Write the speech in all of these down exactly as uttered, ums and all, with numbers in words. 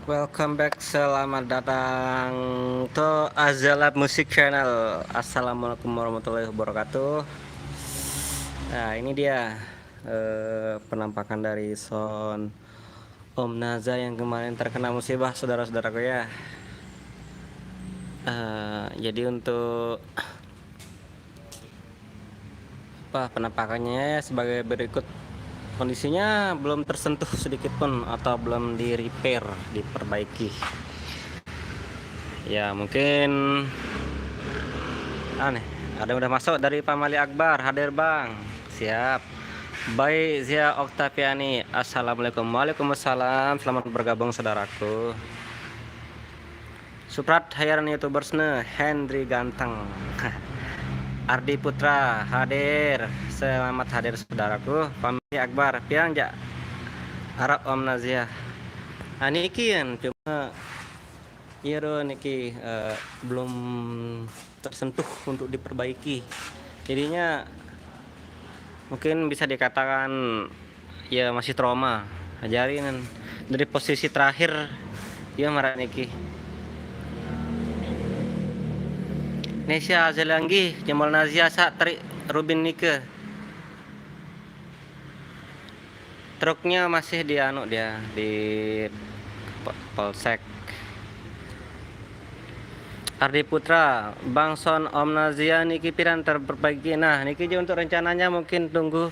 Welcome back, selamat datang to Azalab Music Channel. Assalamualaikum warahmatullahi wabarakatuh. Nah, ini dia eh, penampakan dari sound Om Naza yang kemarin terkena musibah, saudara-saudaraku ya. Eh, jadi untuk apa penampakannya ya sebagai berikut. Kondisinya belum tersentuh sedikit pun atau belum di-repair, diperbaiki. Ya, mungkin aneh. Ada yang udah masuk dari Family Akbar, hadir, Bang. Siap. Baik, Zia Oktaviani. Assalamualaikum. Waalaikumsalam. Selamat bergabung, saudaraku. Suprat Hayaran YouTubers ne, Henry Ganteng. Ardi Putra hadir. Selamat hadir, saudaraku. Family Akbar, pian ja araq Om Nazia? Ah, niki kan cuma iya do niki eh, belum tersentuh untuk diperbaiki. Jadinya mungkin bisa dikatakan ya masih trauma. Ajari nan dari posisi terakhir ya maraq niki. Nesia Azelia nggih, jemol Nazia saq teriq rubin nike. Truknya masih di anu dia, di po-, polsek. Ardi Putra, Bang, sound Om Nazia niki piran terperbaiki? Nah, niki je untuk rencananya mungkin tunggu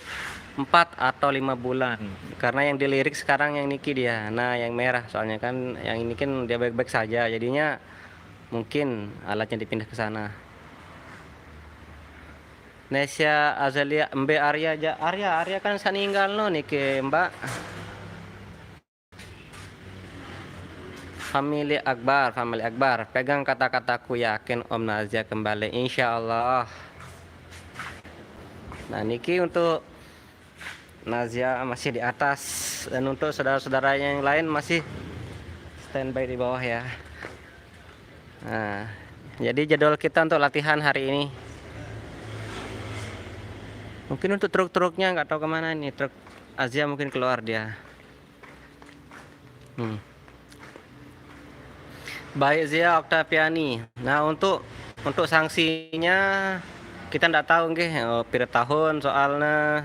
empat atau lima bulan. Karena yang dilirik sekarang yang niki dia. Nah, yang merah soalnya kan yang ini kan dia baik-baik saja. Jadinya mungkin alatnya dipindah ke sana. Nesia Azelia, Mbe Arya ja. Arya, Arya kan saq ninggal no niki, Mbak. Family Akbar, Family Akbar, pegang kata-kataku, yakin Om Nazia kembali, insya Allah. Nah, niki untuk Nazia masih di atas dan untuk saudara-saudara yang lain masih standby di bawah ya. Nah, jadi jadwal kita untuk latihan hari ini. Mungkin untuk truk-truknya nggak tahu kemana ini, truk Azia mungkin keluar dia. Hmm. Baik, Zia Oktaviani. Nah, untuk untuk sanksinya kita ndak tahu nggih eh, pira tahun soalnya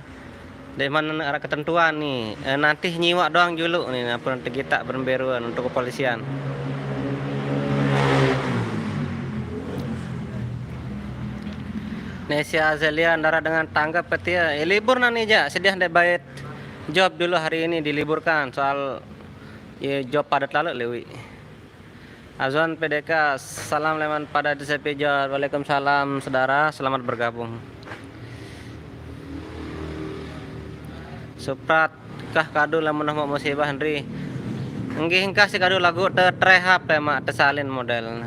ndeqman araq ketentuan ni. Eh, nanti nyiwaq doang juluq ni ampun tegitaq berembe ruen untuk kepolisian. Nesia Azelia, ndaraq dengan tanggep petie. Eh, libur nani jaq, sediah ndeq bait job dulu hari ini diliburkan soal ye job padet laloq leq uiq. Azwan P D K, salam leman pada D C P Jor. Waalaikumsalam, saudara, selamat bergabung. Suprat, kah kadu lamun noh mauq musibah, Henry? Nggih, engkah si kadu laguq te-, terehab, te maq tesalin model.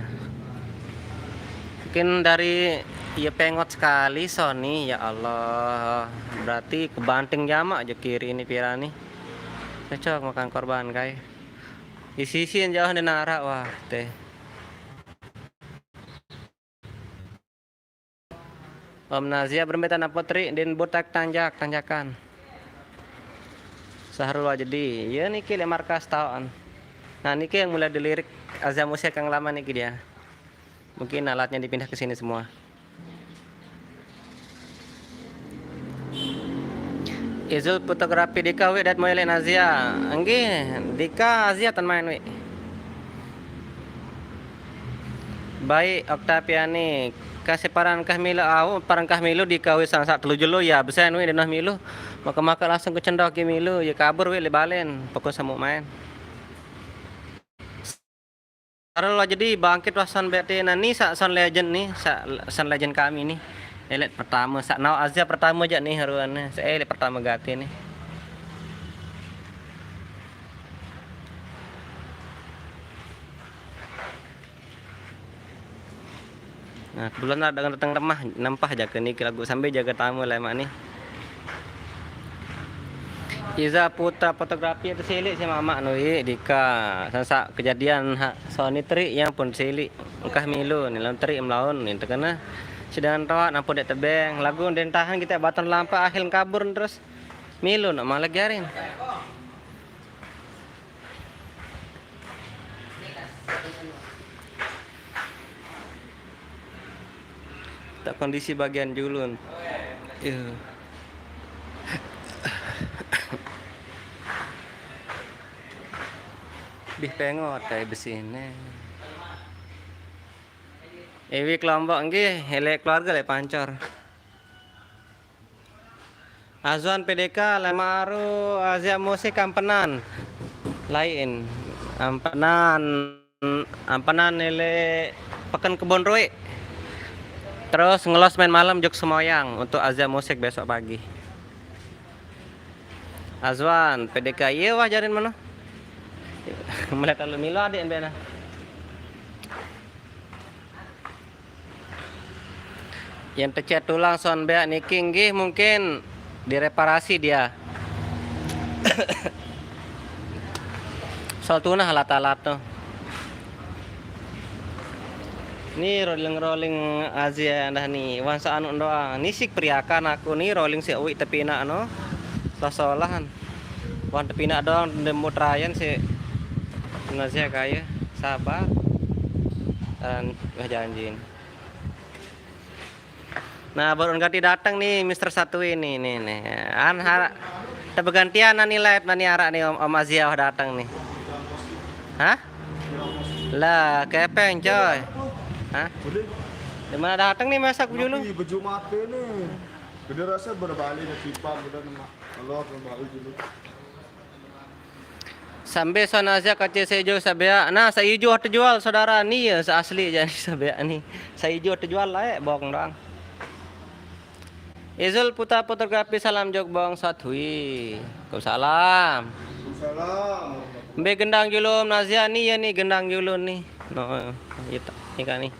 Mungkin dari ye pengot sekali Sony, ya Allah. Berarti kebanting jamaq jo kiri ni pira ni. Cocok makan korban, guys. Isi-isin jauh ni narak, wah, teh. Om Nazia berembe tanaq potri, din botak tanjak, tanjakan. Sahrul Wajedi, ye niki leq markas taoqan. Nah, niki yang mulai dilirik Azam Usia kang lama niki dia. Mungkin alatnya dipindah ke sini semua. Izul fotografi Dika, wiq dait moe leq Nazia. Enggih, Dika Azia tan main wiq. Baik, Oktaviani, kasih paran kah milu au, paran kah milu Dika wiq sang saq telu jelo ya, besen wiq denah milu. Maka-maka langsung kecendok ke milu, ya kabur wiq leq balen, pokok semuk main. Arul Wajedi bangkit wah sound B T nani saq sound legend ni, saq sound legend kami ni. Elit pertama, saq naoq Azia pertama jaq ni haruan ni, saq elit pertama gati ni. Nah, kebetulan araq dengan dateng remah, nempah jage niki laguq sambil jage tame lemaq ni. Iza Putra fotografi tesiliq siq mamaq nu iq Dika. Sensaq kejadian hak Sony teriq yang pun tesiliq. Engkah milu ni laun teriq melaun ni tekene. Sedangkan toaq nampun deq tebeng. Laguq ndeq tahan kite baton lampaq akhir kabur terus. Milu nak malah garing. Tak kondisi bagian julun. Iya. Bih pengot kayak besi ini. Iwi kelompok nggih, elek keluarga lek pancor. Azwan P D K lek maru Azia Musik Ampenan. Lain. Ampenan, Ampenan nilai Peken Kebon Ruik. Terus ngelos main malam juk Semoyang untuk Azia Musik besok pagi. Azwan, P D K iye wah jarin mana? Melihat lalu milo adik bena. Yang tecet tulang son beak niki nggih mungkin direparasi dia. Soal tunah alat-alat tuh. Ni rolling-rolling Azia dah ni. Wan sa anu doang. Ni sik priakan aku ni rolling si uwi tepinak no. Sosolahan. Wan tepinak doang demu terayan si Azia kaya. Sabar. Dan wah janjin. Nah, baru ganti datang nih Mister Satu ini nih nih. An harap tergantian nani live nani arak nih Om, Om Azia wah datang nih. Hah? Lah, kepeng coy. Hah? Di mana datang nih masak dulu? Baju mati nih. Gede rasa berbalik ke pipa udah nama. Kalau berbalik dulu. Sambil sana aja kaca seijo sabeak. Nah, seijo terjual saudara ni ya seasli jadi sabeak ni. Seijo terjual lah eh, bohong doang. Izul Puta Fotografi salam jog bong satui. Waalaikumsalam. Waalaikumsalam. Mbe gendang julun Nazia ni ya ni gendang julun ni. No, ita ni kan ni.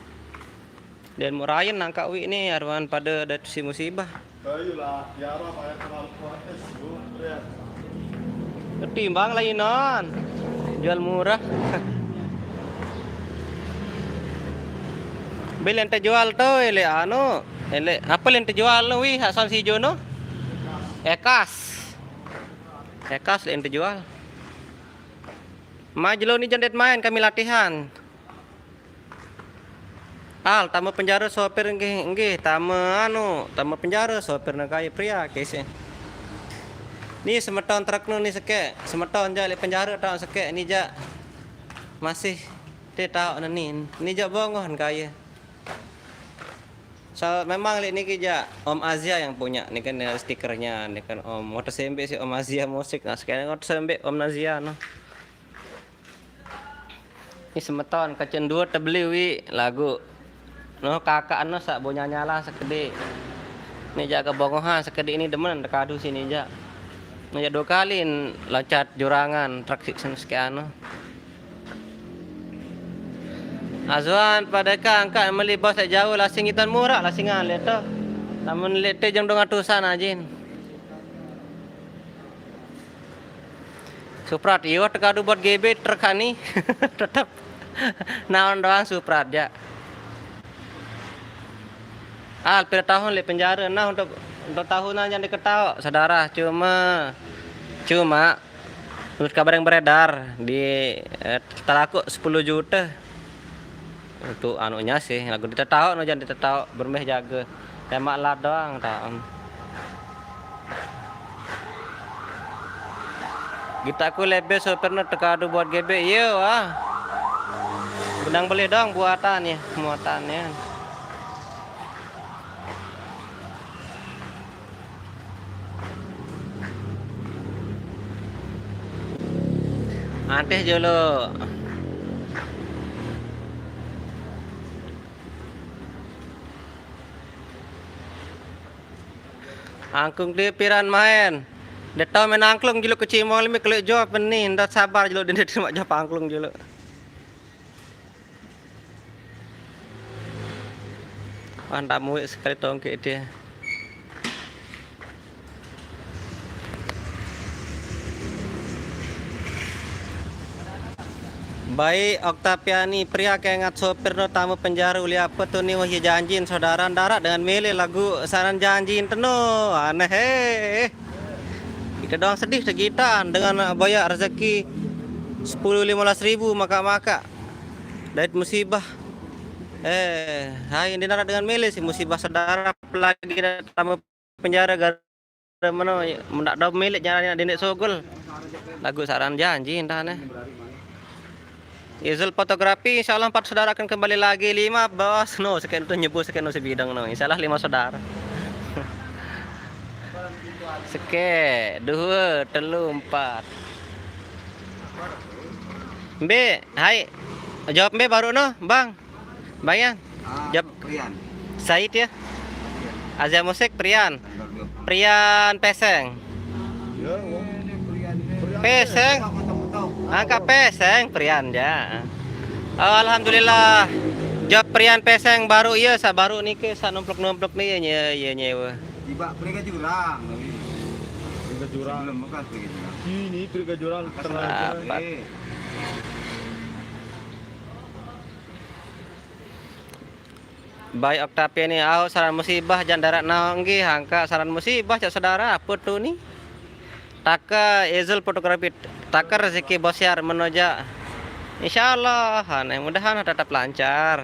Dan murayan nangka wi ni arwan pada ada si musibah. Ayolah, tiara payah terlalu kuat es, ketimbang lainan jual murah. Beli ente jual tuh, ele anu, ele apa ente jual no wi hak son si Jono? Ekas. Ekas le ente jual. Ma jelo ni jandet main kami latihan. Al, tama penjara sopir nggih, nggih, tama anu, tama penjara sopir nak kaya pria kese. Ni semeton truk nu ni sekek, semeton ja le penjara tau sekek ni ja. Masih te tau ni, ni ja bongoh kaya. So memang le ni kija Om Azia yang punya ni kan stikernya ni kan Om motor sembe si Om Azia musik nah sekek motor sembe Om Nazia no. Ni semeton kacen dua tebeli wi lagu. No kakak no sak bonya nyala sekedi. Ni ja kebongohan sekedi ni demen tekadu sini ja. Ni ja dua kali loncat jurangan truk si sekian no. Azwan pada ka angkat meli bos jauh lasing itan murah lasingan leto. Namun lete jeng dong atusan ajin. Suprat, iyo tekadu buat G B truk ni. Tetap naon doang Suprat ya. Ah, pira tahun le penjara nah untuk untuk tahunan yang diketahui saudara cuma cuma menurut kabar yang beredar di eh, telaku sepuluh juta. Untuk anunya sih lagu ditetau no jangan ditetau bermeh jaga lemak lat doang tak. Kita aku lebih sopirnya tekadu buat G B iya wah. Benang beli dong buatan ya muatannya. Anteh jolo. Angklung dia piran main. Dia tahu main angklung jolo kecimol mi keluk jawab ni. Ndak sabar jolo dia terima jawab angklung jolo. Wah, ndak muik sekali tongkek dia. Baik, Oktaviani pria kengat sopir no tamu penjara uli apa tu ni wahyu janjin saudara darat dengan mele lagu saran janjin teno aneh eh. Kita doang sedih tegitan dengan banyak rezeki sepuluh lima belas ribu maka-maka. Dait musibah. Eh, hai, ini nara dengan mele sih musibah saudara, apalagi dah tambah penjara gara mano, mun dak do milik jangan ado ndeq sugul. Laguq saran janji entah neh. Izul Fotografi, insyaallah empat saudara akan kembali lagi, lima bos. No, sekian tu nyebut sekian no sebidang no. Insyaallah lima saudara. Sekeq, due, telu, empat. Mbe, hai. Jawab mbe baruq no, Bang? Bang Yang? Ah, Jawab. Prian. Said ya? Prian. Azia Musik, Prian. Tanggal dua puluh. Prian Peseng. Ya, Bang. Peseng. Angkat Peseng, Prian ya. Oh, alhamdulillah. Jawab Prian Peseng baruq, iya, saq baruq niki, saq numpluk-numpluk ni, ya, nye-, ya, nyewa. Tiba Prian Jurang, tapi. Prian Jurang. Sebelum bukan Prian Jurang. Ini Prian Jurang. Apa tengah salah? Jalan. Apa? Eh. Baik, Oktavia ni, au saran musibah jaq ndaraq naoq nggih, angkaq saran musibah caq saudara, ape tu ni? Taka Izul Fotografi, taka rezeki bos siar meno jaq. Insyaallah, aneh, mudahan tetep lancar.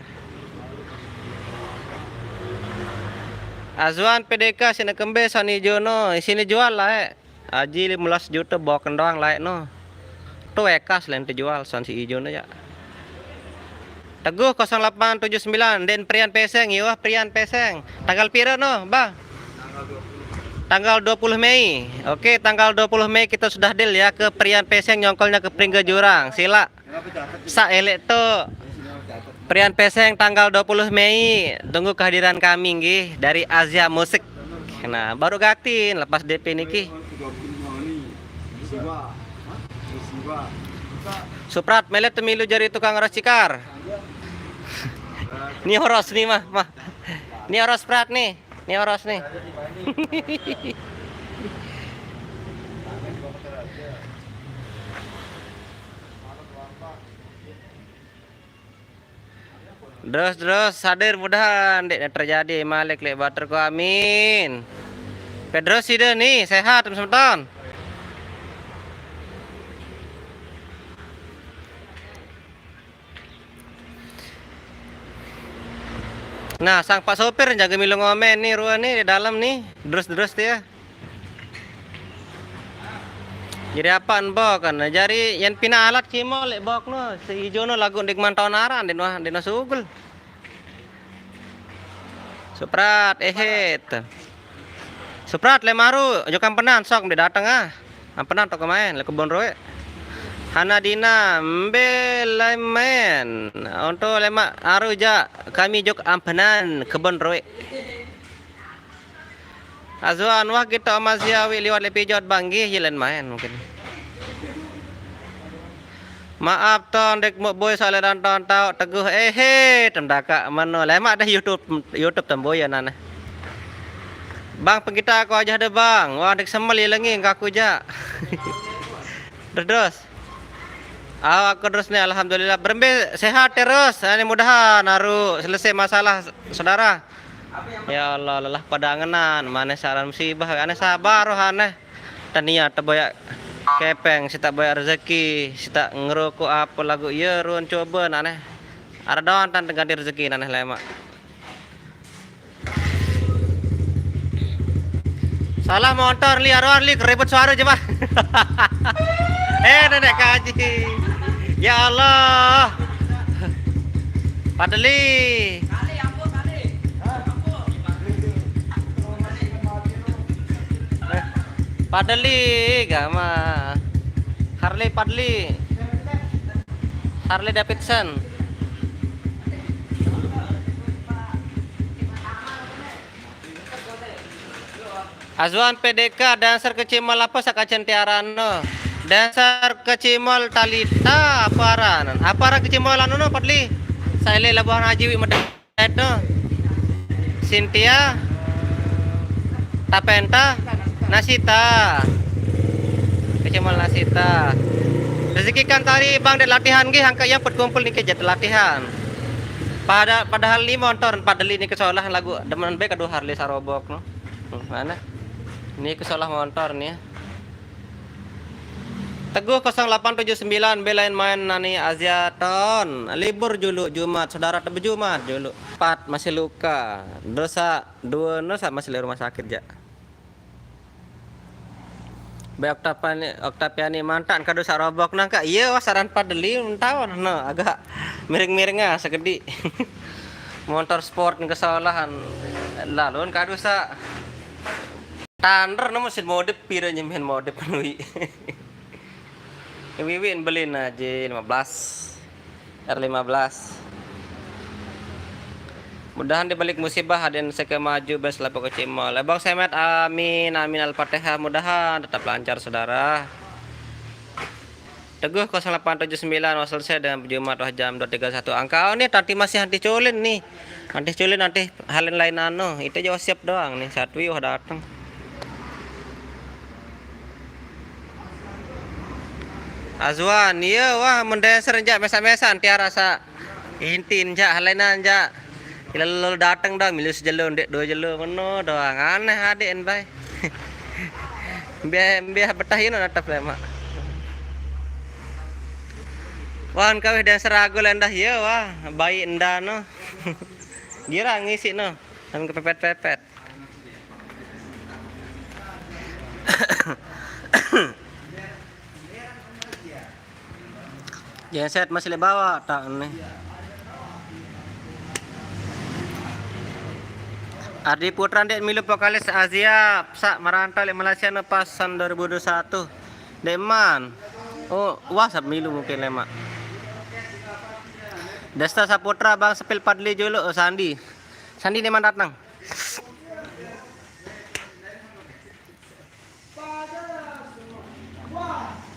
Azwan P D K sine kembe soni jono, sine jual laeq. Aji lime belas juta boken doang laeq no. Tu ekas len tejual son si ijo no jaq. Teguh kosong delapan tujuh sembilan, ndeqn Prian Peseng, iwah Prian Peseng. Tanggal pire no, Bang? Tanggal dua puluh Mei. Oke, tanggal dua puluh Mei kita sudah deal ya, ke Prian Peseng nyongkolnya ke Pringge Jurang. Silaq. Saq eleq tu. Prian Peseng tanggal dua puluh Mei, tunggu kehadiran kami nggih dari Azia Musik. Nah, baruq gatin lepas D P niki. Suprat, mele temilu jari tukang oros cikar. Ni oros ni mah, mah. Ni oros Prat ni. Ni oros ni. Terus, terus hadir, mudahan ndeq terjadi maliq leq baterku, amin. Pedro side ni sehat semeton. Nah, sang Pak sopir jage milu ngomen ni, rue ni, di dalem ni, terus-terus tie. Jari apaan bok kan? Jari yen pinaq alat cimol leq bok no, seijo no laguq ndeqman taon aran, ndeqn wah, ndeqn wah sugul. Suprat, ehet. Suprat, leq maru, jok ampenan, sok mbe dateng ah. Ampenan toko maen, leq kebon roeq. Hana Dina, mbe leq maen. Onto lemaq aru jaq, kami jok ampenan kebon roeq. Azwan, wah, gitoq Om Azia wiq liwat leq Pijot, Bang. Nggih, ye len maen mungkin. Maap, Ton, ndeq muq boy soale nonton taoq Teguh. Ehe, tem dakaq meno. Lemaq deh YouTube, YouTube temboyan aneh. Bang, pengita aku ajah deh, Bang. Wah, ndeq semel ye lengi engkaku jaq. Terus, terus. Awakku terus ni, alhamdulillah. Berembe sehat terus. Ane mudahan aru selesai masalah saudara. Ya Allah, lelah pade angenan, maneh saran musibah, aneh sabar wah aneh. Teniat teboyaq kepeng, sitak boyaq rezeki, sitak ngerokok ape laguq ye ruen cobe naneh. Araq doang tan teganti rezeki naneh lemaq. Salah montor li, aroan li, keribut suara coba. Eh, nenek kaji. Ya Allah. Padeli. Padeli, gama. Harley Padli. Harley Davidson. Azwan P D K, dancer kecimol apa saq kacen tiarano? Dancer kecimol Talita apa aran? Apa aran kecimol anu no, Padli? Saq eleq Labuhan Haji wiq medek. Edo, Cynthia, Tapenta, Nasita. Kecimol Nasita. Rezeki kan tadi Bang dek latihan nggih, angkat yang pet kumpul niki jat latihan. Pada, padahal ni montor empat deli niki solah lagu demen be kedua Harley sarobok no. Hmm, mana? Niki solah montor nih. Teguh kosong delapan tujuh sembilan, belain main nani Azia ton. Libur julu Jumat, saudara, te bejumat julu. Empat masih luka. Dosa dua no sa masih di rumah sakit ja. Be Oktapiani, Oktapiani mantan kado sa robok nang ka. Iya, wah, saran padeli entaun no agak miring-miring ah sakedi. Motor sport ke sekolahan. Lalu kado sa tander no mesin modif pira nyemen modif penui. Wiwin beli aja lima belas. R lima belas. Mudahan di balik musibah ada yang seke maju bes lapo kecimol. Eh, Bang Semet, amin, amin, Al-Fatihah. Mudahan tetap lancar, saudara. Teguh kosong delapan tujuh sembilan, wah selesai dengan Jumat, wah jam dua tiga satu. Angka, oh, nih, nanti masih nanti culin nih. Nanti culin, nanti halin lain anu. Itu aja siap doang nih, Satwi wah datang. Azwan, iya, wah, mendeser ja mesa-mesa, tiara sa intin ja, halenan ja. Ila lo dateng dong, milu sejelo, ndek dua jelo, meno doang. Aneh adik en, bay. Mbeh, mbeh betah ino natap lemak. Wah, kawih dan seragu lendah, iya, wah, baik endah no. Girang ngisi no, dan kepepet-pepet. Genset masih le bawa tak nih. Ardi Putra ndek milu vokalis Azia sak merantau le Malaysia no pasan dua ribu dua puluh satu. Ndek man. Oh, wah sap milu mungkin lemak. Desta Saputra, Bang Sepil Padli julu, oh, Sandi. Sandi ndek man datang.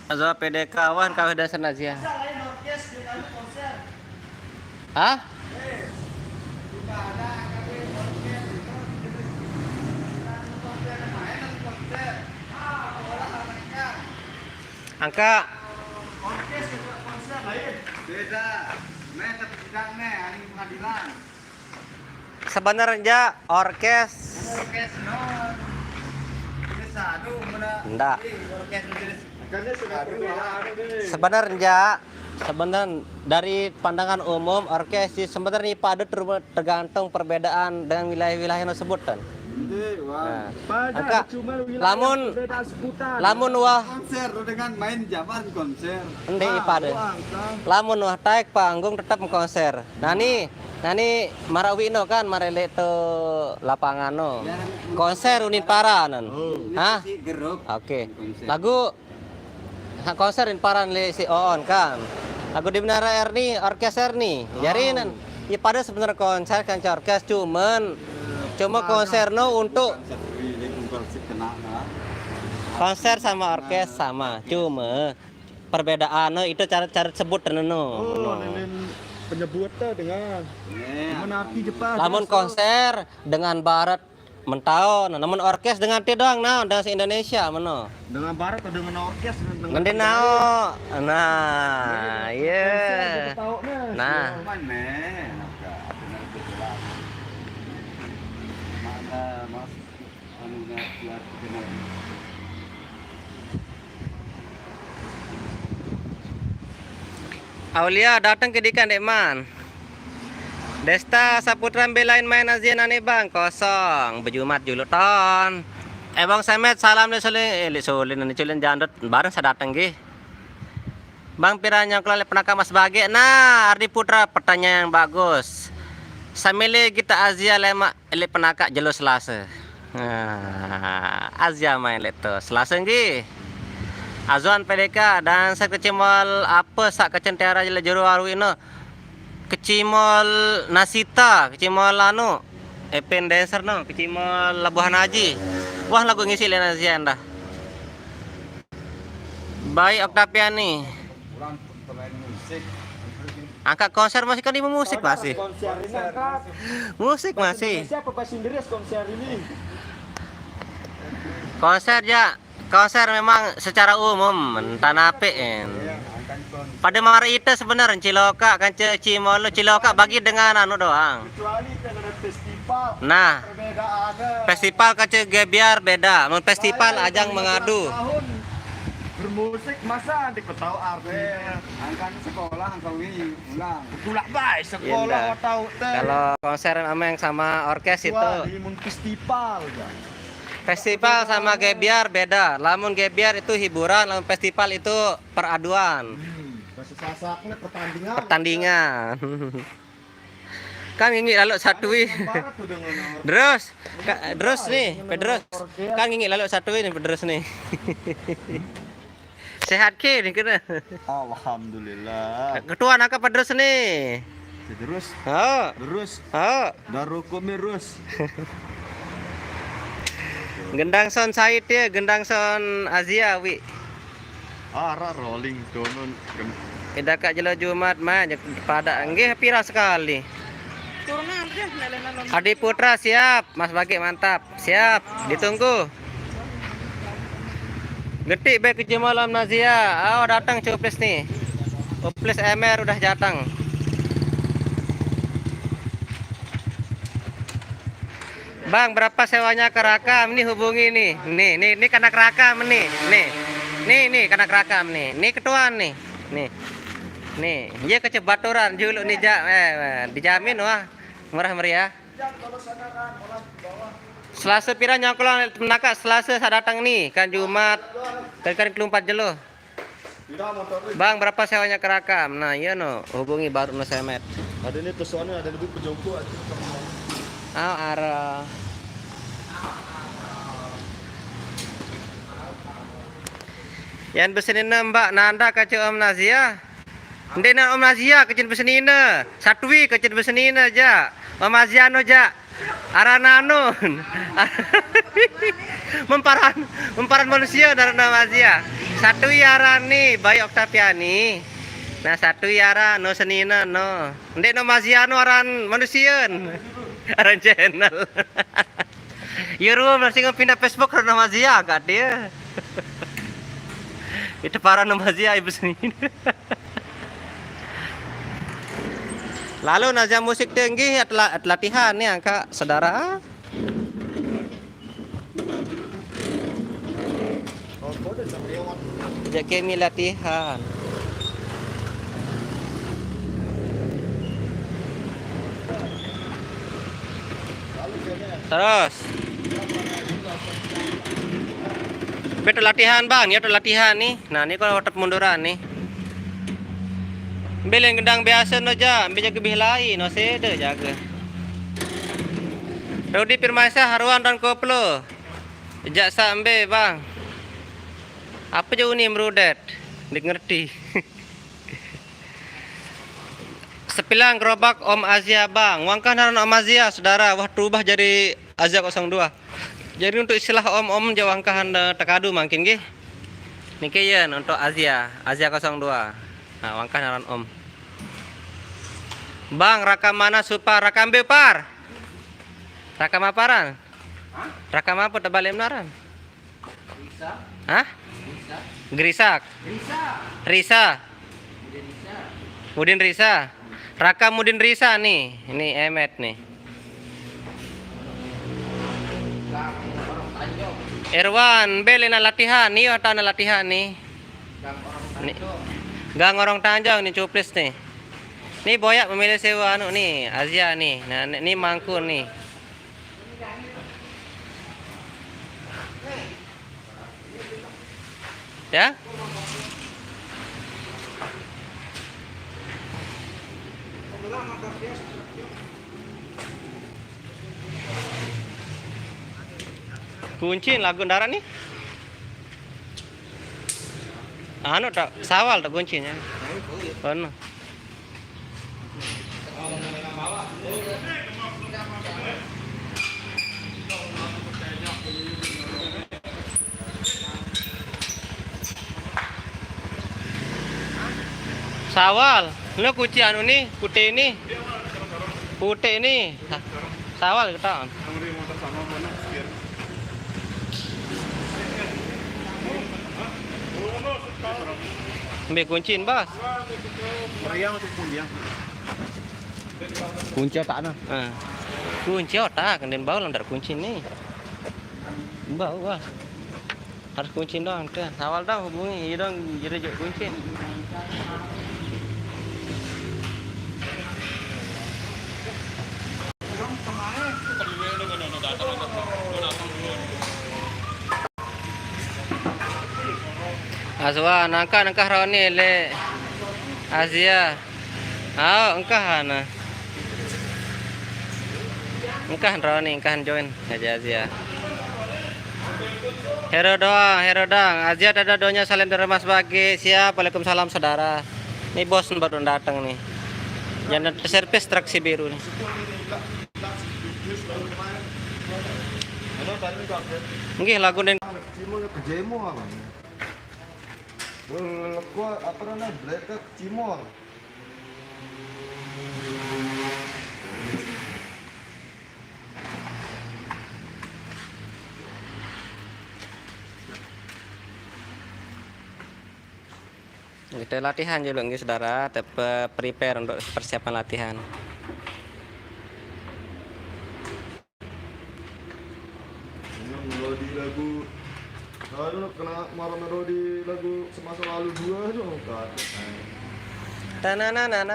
Azwa P D K, wah, kawih dan senazia. Hah? Angka. Beda. Meh, tapi tidak, meh, hari pengadilan. Sebenarnya orkes. Orkes, no. Ini sadu, mana? Ndak. Ini orkes, ini. Sebenarnya, sebenarnya dari pandangan umum, orkes sih sebenarnya pada ter-, tergantung perbedaan dengan wilayah-wilayah yang disebutkan. Iya, wah. Nah, pada angka cuma wilayah lamun, perbedaan sebutan. Lamun wah konser dengan main jaman konser. Endi, ah, pada. Wah, angka. Lamun wah taek panggung tetap konser. Nah, nih, nah, nih, mara wino kan, mara lek to lapangan no. Ya, konser unin para nan. Oh. Hah? Ini sih geruk. Oke. Konser. Lagu ha, konser in paran le si Oon kan. Lagu di Menara Erni, orkes Erni. Jari nan. Ya pada sebenarnya konser kan orkes cuman cuma konser no untuk konser sama orkes sama. Cuma perbedaan no itu cara, cara sebut no. Oh, no. Lilin penyebut tuh dengan menaki Jepang. Lamun konser dengan barat mentau, nah, namun orkes dengan ti doang, nah, dengan se-Indonesia, meno. Dengan barat atau dengan orkes? Dengan nanti nao. Nah, iya. Konser gitu, tahu, nah. Nah. Mana? Mana, Mas? Anu, nggak keluar, kenal. Aulia datang ke Dika, Dek Man. Desta Saputra belain main Azian ane bang, kosong. Bejumat julu ton. Eh, Bang Semet, salam le Solin, eh, le Solin, ane Culin Jandut, bareng sa dateng gih. Bang, pira nyongkol le penaka Mas Bage? Nah, Ardi Putra, pertanyaan yang bagus. Samile kita Azia lemak elik penaka jelo Selasa. Nah, Azia main lek to. Selasa nggih. Azwan P D K dan sa kecimol apa sak kecentiara jelo jero aru ino. Kecimol Nasita, kecimol anu, Epen Dancer no, kecimol Labuhan Haji. Wah, lagu ngisi le Azia dah. Baik, Oktaviani. Angkat konser masih kan di musik masih. Konser ini angkat. Musik masih. Bahasa Indonesia apa bahasa Inggris konser ini? Konser ya, konser memang secara umum, entah nape, en. Pada mara ite sebenarnya ciloka, kan ce-, cimolo ciloka bagi dengan anu doang. Kecuali kan ada festival. Nah, perbedaan ada. Festival kace gebiar beda. Mun festival saya ajang mengadu. Tahun Musik masa diketahui artinya. Angkan sekolah, angkan ini ulang. Pulak bae sekolah. Iya, ndak. Tahu teh. Kalau konser memang sama orkes itu. Wah, di mun festival ya. Festival sama gebyar beda. Lamun gebyar itu hiburan, lamun festival itu peraduan. Hmm, bahasa Sasaknya pertandingan. Pertandingan. Kan ini lalu satu wi. Terus, terus nih, Pedros. Kan ini lalu satu wi nih, Pedros nih. Sehat ke nih kena. Alhamdulillah. Ketua nak apa terus nih? Terus. Oh. Terus. Oh. Dan rukun terus. Gendang son Said ya, gendang son Azia wi. Ara rolling turun. Ida kak jelo Jumat mah pada nggih pira sekali. Adi Putra siap, Mas Bagi mantap. Siap, ditunggu. Getik bae kerja malam Nazia. Oh, datang Cuplis nih. Cuplis Emer udah datang. Bang, berapa sewanya ke Rakam? Nih hubungi nih. Nih, nih, nih kanak Rakam nih. Nih. Nih, nih kanak Rakam nih. Nih ketua nih. Nih. Nih, dia kecebaturan dulu nih, Jak. Eh, eh, dijamin wah. Murah meriah. Selasa pira nyongkol naka Selasa sadatang nih, kan Jumat. Kan kan kelumpat jelo. Bang, berapa sewanya ke Rakam? Nah, iya no, hubungi baru no semet. Ada nih pesuannya, ada lebih pejongkok aja. Ah, ara. Yang besenina Mbak Nanda kaca Om Nazia. Ndek na Om Nazia kecil besenina. Satui kecil besenina ja. Om Nazia no ja. Arananun. Memparan, memparan manusia dari nama Azia. Satu aran ni Bayu Oktaviani. Nah, satu aran no senina no. Ndek no Maziano aran manusia. Aran channel. Ya ruang masih pindah Facebook karena Mazia agak dia. Itu para no Mazia ibu senina. Lalu Nazia musik tinggi at la-, at latihan nih angka saudara. Jaki mi latihan. Terus. Betul latihan, Bang. Ya, betul latihan nih. Nah, ini kalau tetap munduran nih. Ambil yang gendang biasa no ja, ambil jaga bihlai, no sede jaga. Rudi Firmansyah, Harwan dan Koplo. Jak sambe, Bang. Apa jauh ni merudet? Ndik ngerti. Sepilang gerobak Om Azia, Bang. Wangkah naran Om Azia, saudara. Wah, terubah jadi Azia kosong dua. Jadi untuk istilah om-om ja wangkah anda tekadu mangkin nggih. Niki ya untuk Azia, Azia kosong dua. Nah, wangkah naran om. Bang, rakam mana supa, rakam bepar? Rakam aparan? Rakam apa tebalem naran? Hah? Gerisak. Risa. Udin Risa. Raka Mudin Risa nih. Ini Emet nih. Irwan, bel na latihan. Nih, otak na latihan nih. Nih. Gang Orang Tanjung nih, Cuplis nih. Nih boyak memilih sewa anu nih, Azia nih. Nah, nih mangkun nih. Ya. Kunci lagu darat nih. Anu tak sawal tak kuncinya. Ono. Sawal, lo kunci anu nih, putih nih. Putih nih. Sawal kita. Ambil kunciin, Bos. Meriang atau kundiang? Kunci otak nah. Ah. Kunci otak, kemudian bau lantar kunci nih. Bau, Bos. Harus kuncin doang tuh. Awal dah hubungi, iya dong, jadi juk kuncin. Aswa, nangka nangka Roni le. Azia. Au, engkah ana. Engkah Roni, engkah join aja Azia. Hero doang, hero doang. Azia ada doanya salam dari Mas Bagi. Siap, waalaikumsalam saudara. Ini bos baru datang nih. Jangan servis traksi biru nih. Nggih lagu ning Cimol ke Jemo apa? Leko apa namanya? Black Cimol. Kita latihan dulu nggih saudara, tetap prepare untuk persiapan latihan. Ini melodi lagu, aduh, kena marah melodi lagu Semasa Lalu dua aja, oh, kata. Tananana.